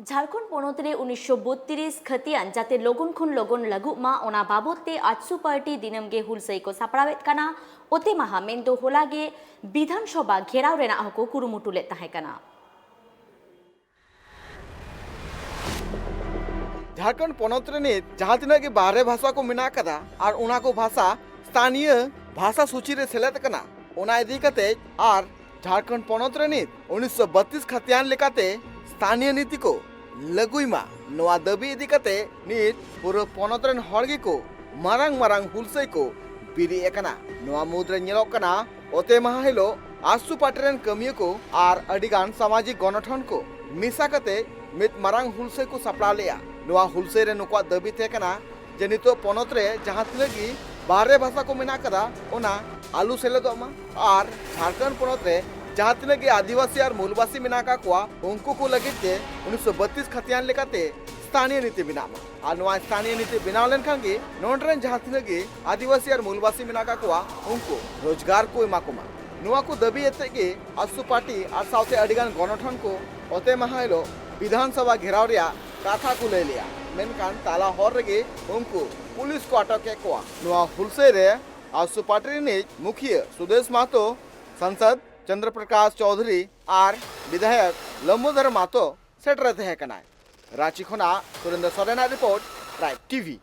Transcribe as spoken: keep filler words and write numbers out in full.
ᱡᱷᱟᱲᱠᱷᱚᱸᱰ ᱯᱚᱱᱚᱛ ᱨᱮ ᱩᱱᱤᱥᱥᱚ ᱵᱚᱛᱛᱨᱤᱥ ᱠᱷᱟᱹᱛᱤᱭᱟᱱ ᱡᱟᱛᱮ ᱞᱚᱜᱚᱱ ᱠᱷᱚᱱ ᱞᱚᱜᱚᱱ ᱞᱟᱹᱜᱩᱜ ᱢᱟ, ᱚᱱᱟ ᱵᱟᱵᱚᱛ ᱛᱮ ᱟᱡᱥᱩ ᱯᱟᱨᱴᱤ ᱫᱤᱱᱟᱹᱢ ᱜᱮ ᱦᱩᱞᱥᱟᱹᱭ ᱠᱚ ᱥᱟᱯᱲᱟᱣᱮᱫ ᱠᱟᱱᱟ᱾ ᱚᱛᱮ ᱢᱟᱦᱟ ᱢᱮᱱᱫᱚ ᱦᱚᱞᱟ ᱜᱮ ᱵᱤᱫᱷᱟᱱ ᱥᱚᱵᱷᱟ ᱜᱷᱮᱨᱟᱣ ᱨᱮᱱᱟᱜ ᱦᱚᱸᱠᱚ ᱠᱩᱨᱩᱢᱩᱴᱩ ᱞᱮᱫ ᱛᱟᱦᱮᱸ ᱠᱟᱱᱟ᱾ ᱡᱷᱟᱲᱠᱷᱚᱸᱰ ᱯᱚᱱᱚᱛ ᱨᱮ ᱱᱤᱛ ᱡᱟᱦᱟᱸ ᱛᱤᱱᱟᱹᱜ ᱜᱮ ᱵᱟᱦᱨᱮ ᱵᱷᱟᱥᱟ ᱠᱚ ᱢᱮᱱᱟᱜ ᱟᱠᱟᱫᱟ ᱟᱨ ᱚᱱᱟ ᱠᱚ ᱵᱷᱟᱥᱟ ᱥᱛᱷᱟᱱᱤᱭᱚ ᱵᱷᱟᱥᱟ ᱥᱩᱪᱤ ᱨᱮ ᱥᱮᱞᱮᱫ ᱟᱠᱟᱱᱟ, ᱚᱱᱟ ᱤᱫᱤ ᱠᱟᱛᱮ ᱟᱨ ᱡᱷᱟᱲᱠᱷᱚᱸᱰ ᱯᱚᱱᱚᱛ ᱨᱮ ᱱᱤᱛ ᱩᱱᱤᱥᱥᱚ ᱵᱟᱛᱤᱥ ᱠᱷᱟᱛᱤᱭᱟᱱ ᱞᱮᱠᱟᱛᱮ ᱥᱛᱷᱟᱱᱤᱭᱚ ᱱᱤᱛᱤ ᱠᱚ ᱞᱟᱹᱜᱩᱭ ᱢᱟ, ᱱᱚᱣᱟ ᱫᱟᱹᱵᱤ ᱤᱫᱤ ᱠᱟᱛᱮ ᱱᱤᱛ ᱯᱩᱨᱟᱹ ᱯᱚᱱᱚᱛ ᱨᱮᱱ ᱦᱚᱲ ᱜᱮᱠᱚ ᱢᱟᱨᱟᱝ ᱢᱟᱨᱟᱝ ᱦᱩᱞᱥᱟᱹᱭ ᱠᱚ ᱵᱮᱨᱮᱫ ᱟᱠᱟᱱᱟ᱾ ᱱᱚᱣᱟ ᱢᱩᱫᱽᱨᱮ ᱧᱮᱞᱚᱜ ᱠᱟᱱᱟ, ᱚᱛᱮ ᱢᱟᱦᱟ ᱦᱤᱞᱳᱜ ᱟᱥᱩ ᱯᱟᱨᱴᱤ ᱨᱮᱱ ᱠᱟᱹᱢᱤᱭᱟᱹ ᱠᱚ ᱟᱨ ᱟᱹᱰᱤᱜᱟᱱ ᱥᱟᱢᱟᱡᱤᱠ ᱜᱚᱱᱚᱴᱷᱚᱱ ᱠᱚ ᱢᱮᱥᱟ ᱠᱟᱛᱮ ᱢᱤᱫ ᱢᱟᱨᱟᱝ ᱦᱩᱞᱥᱟᱹᱭ ᱠᱚ ᱥᱟᱯᱲᱟᱣ ᱞᱮᱫᱼᱟ᱾ ᱱᱚᱣᱟ ᱦᱩᱞᱥᱟᱹᱭ ᱨᱮ ᱱᱩᱠᱩᱣᱟᱜ ᱫᱟᱹᱵᱤ ᱛᱟᱦᱮᱸ ᱠᱟᱱᱟ ᱡᱮ ᱱᱤᱛᱚᱜ ᱯᱚᱱᱚᱛ ᱨᱮ ᱡᱟᱦᱟᱸ ᱛᱤᱱᱟᱹᱜ ᱜᱮ ᱵᱟᱦᱨᱮ ᱵᱷᱟᱥᱟ ᱠᱚ ᱢᱮᱱᱟᱜ ᱟᱠᱟᱫᱟ, ᱚᱱᱟ ᱟᱞᱚ ᱥᱮᱞᱮᱫᱚᱜ ᱢᱟ ᱟᱨ ᱡᱷᱟᱲᱠᱷᱚᱸᱰ ᱯᱚᱱᱚᱛ ᱨᱮ ᱡᱟᱦᱟᱸ ᱛᱤᱱᱟᱹᱜ ᱜᱮ ᱟᱹᱫᱤᱵᱟᱹᱥᱤ ᱟᱨ ᱢᱩᱞᱵᱟᱥᱤ ᱢᱮᱱᱟᱜ ᱟᱠᱟᱫ ᱠᱚᱣᱟ, ᱩᱱᱠᱩ ᱠᱚ ᱞᱟᱹᱜᱤᱫ ᱛᱮ ᱩᱱᱤᱥᱥᱚ ᱵᱟᱛᱤᱥ ᱠᱷᱟᱛᱤᱭᱟᱱ ᱞᱮᱠᱟᱛᱮ ᱥᱛᱷᱟᱱᱤᱭᱚ ᱱᱤᱛᱤ ᱵᱮᱱᱟᱜ ᱢᱟ᱾ ᱟᱨ ᱱᱚᱣᱟ ᱥᱛᱷᱟᱱᱤᱭᱚ ᱱᱤᱛᱤ ᱵᱮᱱᱟᱣ ᱞᱮᱱᱠᱷᱟᱱ ᱜᱮ ᱱᱚᱰᱮ ᱨᱮᱱ ᱡᱟᱦᱟᱸ ᱛᱤᱱᱟᱹᱜ ᱜᱮ ᱟᱹᱫᱤᱵᱟᱹᱥᱤ ᱟᱨ ᱢᱩᱞᱵᱟᱥᱤ ᱢᱮᱱᱟᱜ ᱟᱠᱟᱫ ᱠᱚᱣᱟ, ᱩᱱᱠᱩ ᱨᱳᱡᱽᱜᱟᱨ ᱠᱚ ᱮᱢᱟ ᱠᱚᱢᱟ᱾ ᱱᱚᱣᱟ ᱠᱚ ᱫᱟᱹᱵᱤ ᱮᱛᱮᱫ ᱜᱮ ᱟᱥᱩ ᱯᱟᱨᱴᱤ ᱟᱨ ᱥᱟᱶᱛᱮ ᱟᱹᱰᱤᱜᱟᱱ ᱜᱚᱱᱚᱴᱷᱚᱱ ᱠᱚ ᱚᱛᱮ ᱢᱟᱦᱟ ᱦᱤᱞᱳᱜ ᱵᱤᱫᱷᱟᱱ ᱥᱚᱵᱷᱟ ᱜᱷᱮᱨᱟᱣ ᱨᱮᱭᱟᱜ ᱠᱟᱛᱷᱟ ᱠᱚ ᱞᱟᱹᱭ ᱞᱮᱜᱼᱟ, ᱢᱮᱱᱠᱷᱟᱱ ᱛᱟᱞᱟ ᱦᱚᱨ ᱨᱮᱜᱮ ᱩᱱᱠᱩ ᱯᱩᱞᱤᱥ ᱠᱚ ᱟᱴᱚᱠ ᱠᱮᱫ ᱠᱚᱣᱟ᱾ ᱱᱚᱣᱟ ᱦᱩᱞᱥᱟᱹᱭ ᱨᱮ ᱟᱥᱩ ᱯᱟᱨᱴᱤ ᱨᱤᱱᱤᱡ ᱢᱩᱠᱷᱤᱭᱟᱹ ᱥᱩᱫᱮᱥ ᱢᱟᱦᱛᱚ, ᱥᱟᱝᱥᱚᱫ ᱪᱚᱱᱫᱨᱚ ᱯᱨᱚᱠᱟᱥ ᱪᱚᱣᱫᱷᱩᱨᱤ ᱟᱨ ᱵᱤᱫᱷᱟᱭᱚᱠ ᱞᱚᱢᱵᱚᱫᱷᱚᱨ ᱢᱟᱦᱛᱚ ᱥᱮᱴᱮᱨ ᱛᱟᱦᱮᱸ ᱠᱟᱱᱟᱭ᱾ ᱨᱟᱸᱪᱤ ᱠᱷᱚᱱᱟᱜ ᱥᱩᱨᱮᱱᱫᱨᱚ ᱥᱚᱨᱮᱱᱟᱜ ᱨᱤᱯᱳᱨᱴ, ᱴᱨᱟᱭᱤᱵᱽ ᱴᱤᱵᱷᱤ᱾